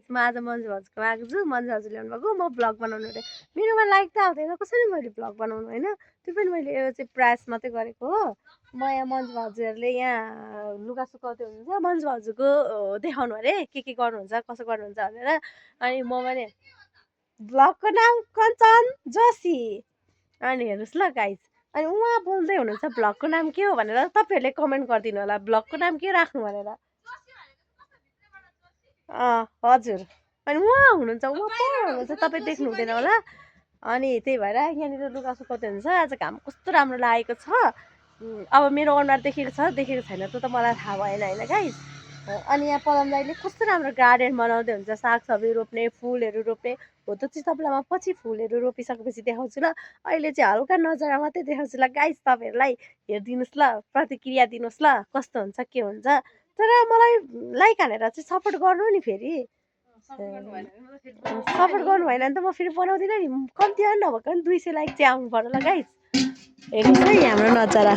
म आज मन्जु भाउजूकोमा आएको छु। मन्जु भाउजू ल्याउनु भएको म भ्लग बनाउनु अरे। मेरोमा लाइक त आउँदैन कसरी मैले भ्लग बनाउनु होइन। त्यो पनि मैले यो चाहिँ प्रयास मात्रै गरेको हो। म यहाँ मन्जु भाउजूहरूले यहाँ लुगा सुकाउँदै हुनुहुन्छ। मन्जु भाउजूको देखाउनु अरे के गर्नुहुन्छ कसो गर्नुहुन्छ भनेर। अनि म भने भ्लगको नाम कञ्चन जोशी। अनि हेर्नुहोस् ल गाइज। अनि उहाँ बोल्दै हुनुहुन्छ भ्लगको नाम के हो भनेर। तपाईँहरूले कमेन्ट गरिदिनु होला भ्लगको नाम के राख्नु भनेर। हजुर। अनि उहाँ हुनुहुन्छ उहाँ को हुनुहुन्छ तपाईँ देख्नु हुँदैन होला। अनि त्यही भएर यहाँनिर लुगा सुकाउँदै हुन्छ। आज घाम कस्तो राम्रो लागेको छ। अब मेरो अनुहार देखेको छ देखेको छैन त्यो त मलाई थाहा भएन होइन गाइस। अनि यहाँ पदम दाइले कस्तो राम्रो गार्डन बनाउँदै हुन्छ। सागसब्जी रोप्ने फुलहरू रोप्ने हो त्यो चाहिँ तपाईँलाई म पछि फुलहरू रोपिसकेपछि देखाउँछु ल। अहिले चाहिँ हल्का नजरा मात्रै देखाउँछु ल गाइस। तपाईँहरूलाई हेरिदिनुहोस् ल प्रतिक्रिया दिनुहोस् ल कस्तो हुन्छ के हुन्छ। तर मलाई लाइक हानेर चाहिँ सपोर्ट गर्नु नि फेरि। सपोर्ट गर्नु भएन भने त म फेरि बनाउँदिनँ नि। कम्ती नभएको नि 200 लाइक चाहिँ आउनु पर्यो ल गाइस। हेर्नुहोस् है हाम्रो नजारा।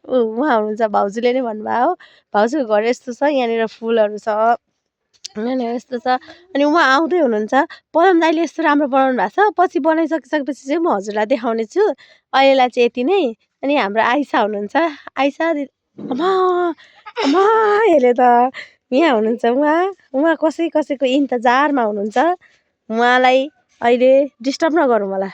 उहाँ हुनुहुन्छ भाउजूले नै भन्नुभयो हो। भाउजूको घर यस्तो छ यहाँनिर फुलहरू छ यहाँनिर यस्तो छ। अनि उहाँ आउँदै हुनुहुन्छ। पदम दाइले यस्तो राम्रो बनाउनु भएको छ। पछि बनाइसकेपछि चाहिँ म हजुरलाई देखाउने छु। अहिलेलाई चाहिँ यति नै। अनि हाम्रो आइसा हुनुहुन्छ। आइसा अमा हेरे त यहाँ हुनुहुन्छ। उहाँ कसैको इन्तजारमा हुनुहुन्छ। उहाँलाई अहिले डिस्टर्ब नगरौँ होला।